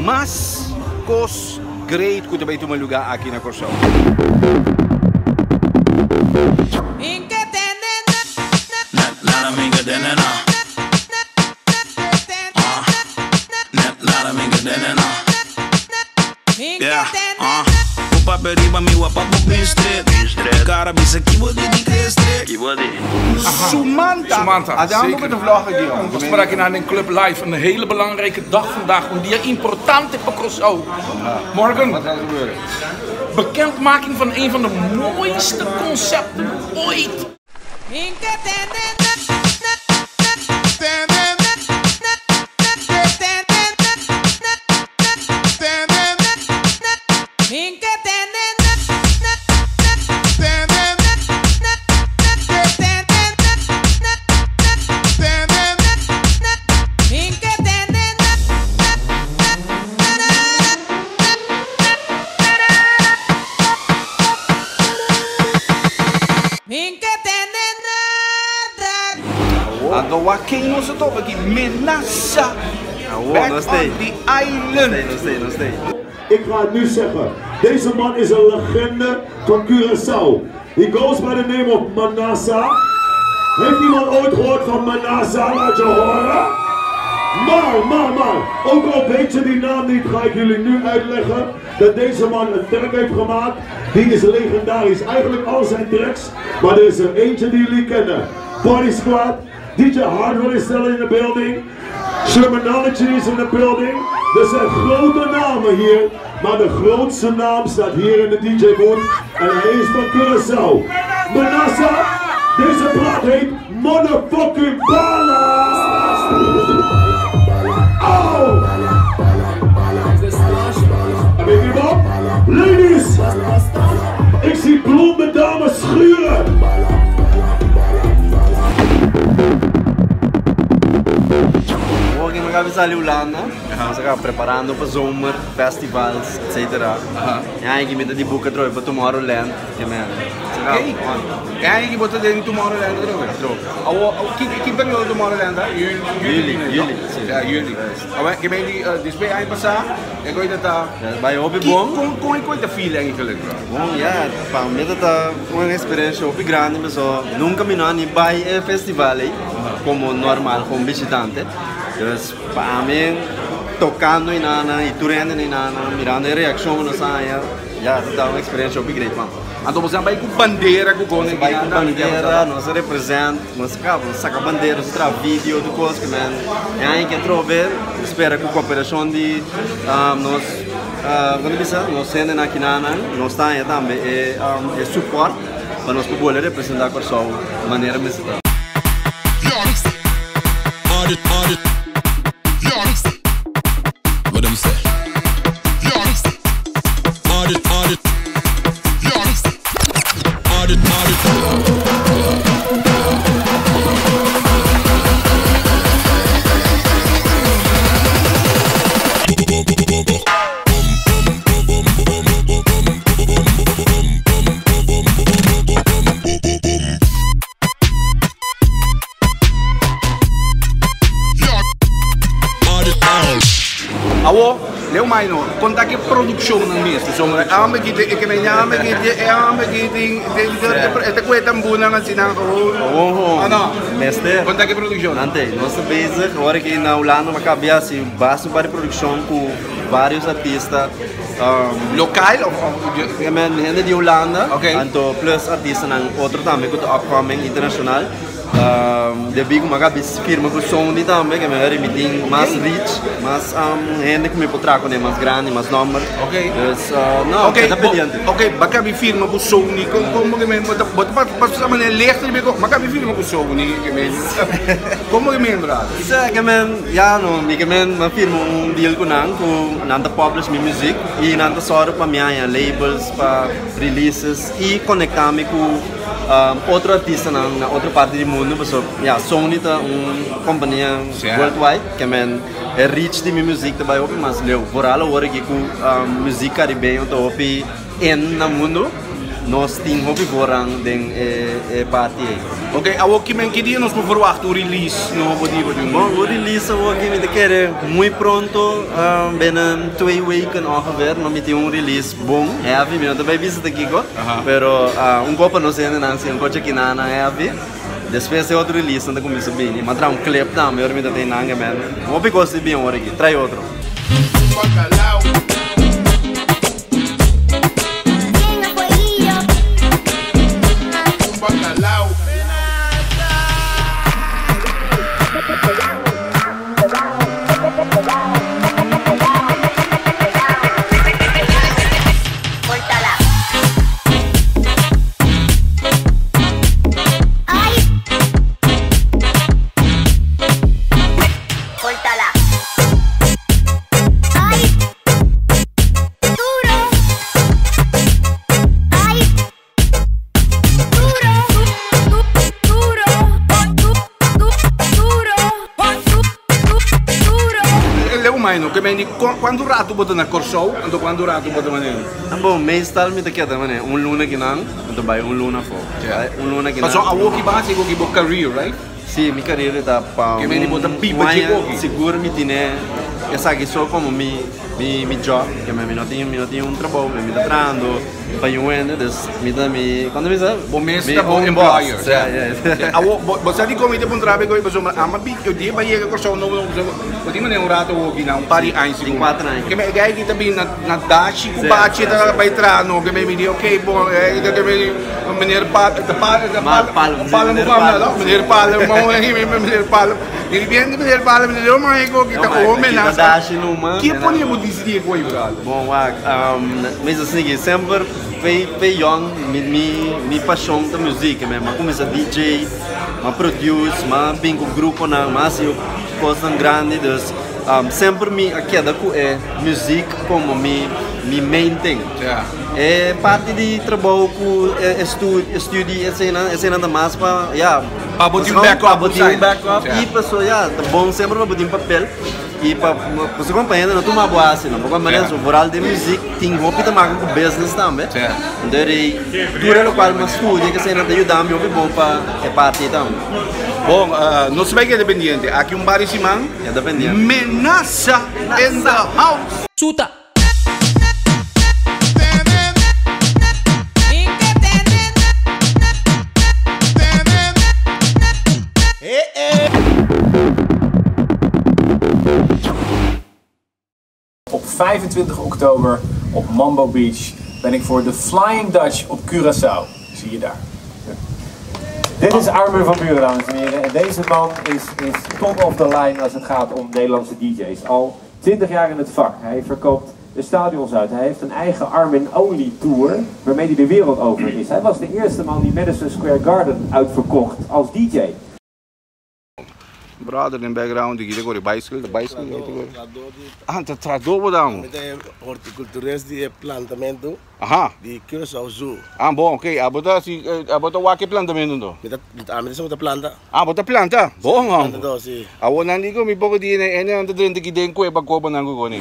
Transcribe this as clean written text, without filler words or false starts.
Mas kos great ku ta bai tuma lugá aki na Kòrsou. Sumanta! Sumanta, Adam zeker. bo ta vlog aki jong. Nos por aki na den Club Live, een hele belangrijke dag vandaag, un dia importante pa Kòrsou. Morgan, Wat gaat er gebeuren? bekendmaking van een van de mooiste concepten ooit. Anto wak ken nos a topa aki? Menasa! Awo, Back nos on tei. the Nos island! tei, nos tei, nos tei. Ik ga het nu zeggen. Deze man is een legende van Curaçao. He goes by the name of Manassa. Heeft iemand ooit gehoord van Manassa? Laat je horen. Maar, maar, maar, ook al weet je die naam niet, ga ik jullie nu uitleggen dat deze man een track heeft gemaakt. Die is legendarisch. Eigenlijk al zijn tracks, maar er is er eentje die jullie kennen. Party Squad, DJ Hardwell is still in the building. Shermanology is in the building. Er zijn grote namen hier, maar de grootste naam staat hier in de DJ booth en hij is van Curaçao. Manassa, deze plaat heet Motherfucking Bala! Oh! En weet je wat? Ladies! Ik zie blonde dames schuren! Morgen mi a kaba sali Hulanda, nos a kaba preparando pa zomer, festivals, etc. E aña aki mi ta di boek atrobe pa Tomorrowland, ke men. Oké. E aña aki bo ta den Tomorrowland atrobe? Atrobe. Awo, ki ki periodo Tomorrowland ta? Juli, Juli, juli, si. Ja, juli. Awe, ke men di despues aña pasá e koe ta ta. Ja, bai hopi bon. Kon kon e koe ta feel eigenlijk bro? Bon, ja, pa mi ta ta un experiencia hopi grandi paso nunca mi no a ni bai e festival ei como normal, como bishitante. Dus pa mi tocando einanan y tur hende einanan mirando e reaccion cu nos a haña, ya ta ta un experiencia hopi great man. Anto boso a bai cu bandera cu con Nos a bai cu bandera, nos a represent, nos a caba, nos a saca bandera, nos a traha video, tur cos cu men. E aña ke atrobe, nos spera cu cooperacion di nos, con ta bisa, nos hendenan akinanan, nos ta haña tambe e e support pa nos por bolbe representa Corsou manera mester ta. Awor, Leo Maino, kon ta ki produkshonnan mes? Pasobra e homber ki tin, e ke men homber ki tin, e homber ki tin, e ta kue tambunan asina gewoon. Gewoon gewoon. O no? Mester. Kon ta ki produkshonnan? Ante, nos ta bezig, ora ki na Hulanda mi a kabia hasi basta un par di produkshon ku varios artista. Lokal of? E men hende di Hulanda, Ok. anto plus artistanan otro tambe ku ta upcoming internashonal. Debí ku mi a kabi firma ku Sony tambe, ke mi a rimitin mas reach, mas hende ku mi por traha kuné mas grandi, mas nòmber. Ok. Dus, no, Ok, ta pendiente. Ok, bo a kabi firma ku Sony, kon bo ke men, bo ta bo ta pasa manera licht riba e kos, mi a kabi firma ku Sony, ke men, kon bo ke men brada? Sa ke men, ya no, mi ke men, mi a firma un deal ku nan, ku nan ta publish mi muzik i nan ta sòru pa mi haña labels pa releases i konektá mi ku otro artistanan na otro parti di mundu pasobra ya Sony ta un kompania worldwide ke men e reach di mi muzik ta bai hopi mas leu. Vooral awor aki ku muzik karibeño ta hopi in na mundu. Nos tin hopi voorrang den e parti ei. Ok, awor ki men ki dia nos por verwacht un release nobo di bo? Bon, un release awor ki mi ta kere muy pronto, binnen twee weken ongeveer, no mi tin un release bon, heavy, mi no ta bay bisa ta kiko, pero un kopa nos hendenan si un kochi kinanan heavy, despues e otro release nan ta kuminsa bini, mi a traha un clip tambe ora mi ta tin nan, men hopi kos ta bin awor aki, trae otro. Leo ke men di kuantu ratu bo ta na Kòrsou anto kuantu ratu bo ta manera? Bon, meestal mi ta keda manera un luna kinan, mi ta bai un luna afó. Un luna kinan. Pasobra awor ki base ku bo career, right? Sí, mi carera ta pa un aña sigur mi tine esaki so como mi mi job, ke mi no tin mi no tin un trabou, mi ta trahando pa yu hende, dus mi ta mi, cuando mi sa? Bo mes ta bo employer. Awor bo sa dikon mi ta puntra bo e pasobra ama bi e dia bo a yega Kòrsou nobo nobo pasobra bo tin manera un rato awor aki na un par di aña sigur. Tin kuater aña. Ke e guy aki ta bin na dashi ku bachi ta bai traha no, ke mi di ok bon Meneer Pal, de Pal, de Pal, Pal, meneer Pal, meneer Pal, di repente meneer Pal, meneer oh my god, kita homem na. Ki pone bo decidi ku brother? Bon wak, mes asina ki semper fe yong mi mi pasion ta musica, mi a cuminsa DJ, mi a produce, mi a bin ku gruponan, mi a hasi cosnan grandi, dus semper mi a keda ku e music como mi mi main thing. E parti di trabou ku e studi eseinan, eseinan ta mas pa ya. Pa bo tin un backup. Pa bo tin un backup i paso ya ta bon semper pa bo tin papel i pa paso kompañero no tuma bo hasi no. Poko manera so vooral den muzik tin hopi ta maka ku business tambe. Enton rei tur e lokual mi a studia ku eseinan ta yuda mi hopi bon pa e parti ei tambe. Bon, nos bai keda pendiente. Aki un par di siman. Keda pendiente. Menasa in the house! Suta. Op 25 oktober op Mambo Beach ben ik voor de Flying Dutch op Curaçao. Zie je daar. Dit is Armin van Buuren, dames en heren. En deze man is, is top of the line als het gaat om Nederlandse DJ's. Al 20 jaar in het vak. Hij verkoopt de stadions uit. Hij heeft een eigen Armin Only Tour, waarmee hij de wereld over is. Hij was de eerste man die Madison Square Garden uitverkocht als DJ. Brother den background di kita kore bicycle, ta bicycle kita kore. Ah, ta trado bo dan. Mi ta e horticulturist di e plantamento Aha. di Curaçao Zoo. Ah, bon, ok. Abo ta si, abo ta wak e plantamento anto? Mi ta, mi ta, ami ta esun ku ta planta. Ah, bo ta planta? Bon, homber. Planta to, si. Awor nan di ku mi poko di ene, ene nan ta drenta ki den kueba koba nan ku kone.